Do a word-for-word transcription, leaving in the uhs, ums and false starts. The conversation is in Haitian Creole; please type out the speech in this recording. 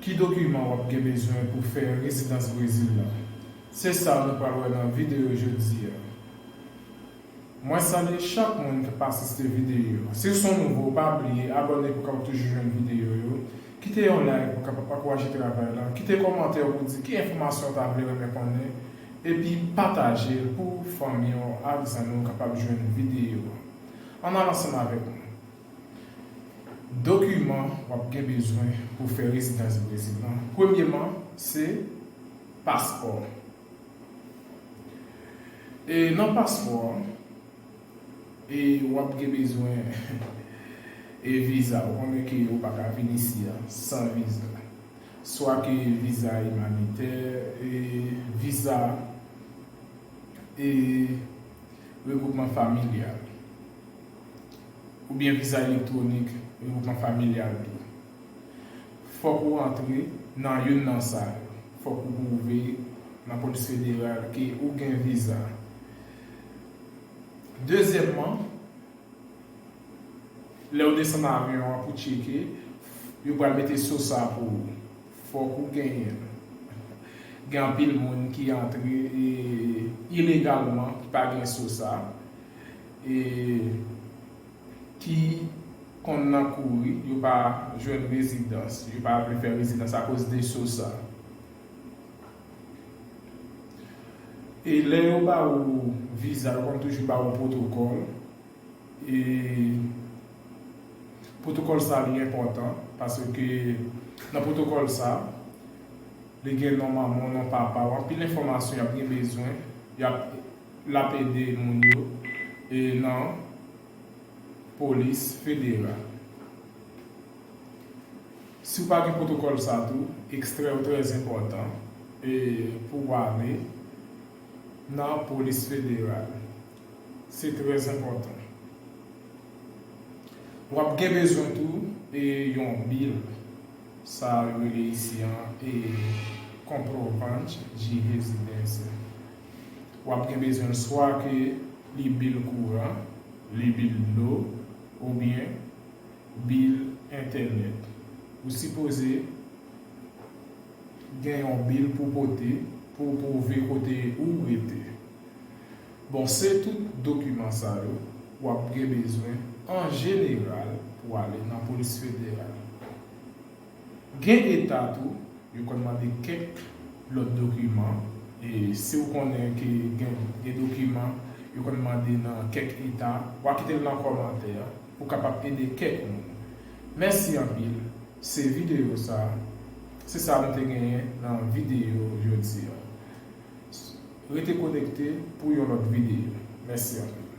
Ki dokiman w ap gen bezwen pou fè rezidans Brezil la? Se sa nou pral wè nan videyo jodi a. Mwen salye chak moun k ap asiste videyo a. Si w se yon nouvo, pa bliye abòne pou w kapab toujou jwenn videyo yo. Kite yon like pou w kapab ankouraje travay la. Kite kòmantè pou w di ki enfòmasyon w ta vle renmen konnen. Epi pataje l pou fanmi w ak zanmi w kapab jwenn videyo a. Ann al ansanm avèk mwen. Dokiman w ap gen bezwen pou fè rezidans Brezil la. Premyeman, se paspò. E nan paspò a, e w ap gen bezwen e viza. Ou konnen ke ou pa ka vin isi a san viza. Swa ke viza imanitè, e viza e regwoupman familyal, oubyen viza elektwonik regwoupman familyal tou. Fòk ou antre nan youn nan sa yo. Fòk ou pwouve nan polis federal ke ou gen viza. Dezyèmman, lè w desann avyon an pou tcheke, yo pral mete sosa pou ou. Fòk ou genyen l. Gen anpil moun ki antre e, ilegalman, ki pa gen sosa, e ki konn nan kouri, yo pa jwenn rezidans, yo pa vle fè rezidans akoz de sosa. E lè yo ba ou viza, yo konn toujou ba ou pwotokòl. E pwotokòl sa li enpòtan, paske nan pwotokòl sa, li gen non manman w, non papa w, anpil enfòmasyon y ap gen bezwen, y ap, l ap ede moun yo e nan polis federal. Si w pa gen pwotokòl sa tou, ekstrè w trè enpòtan e pou w ale nan polis federal. Se trè enpòtan. W ap gen bezwen tou e yon bil, sa yo rele isi an e comprovante de residência. W ap gen bezwen l swa ke li bil kouran, li bil dlo, oubyen bil entènèt. Ou sipoze gen yon bil pou pote, pou pwouve kote ou rete. Bon, se tout dokiman sa yo w ap gen bezwen an jeneral pou ale nan polis federal. Gen eta tou, yo konn mande kèk lòt dokiman, e si w konnen ke gen, gen dokiman yo konn mande nan kèk eta, w a kite l nan kòmantè a pou kapab ede kèk moun. Mèsi anpil, se videyo sa, se sa nou te genyen nan videyo jodi a. Rete konekte pou yon lòt videyo. Mèsi anpil.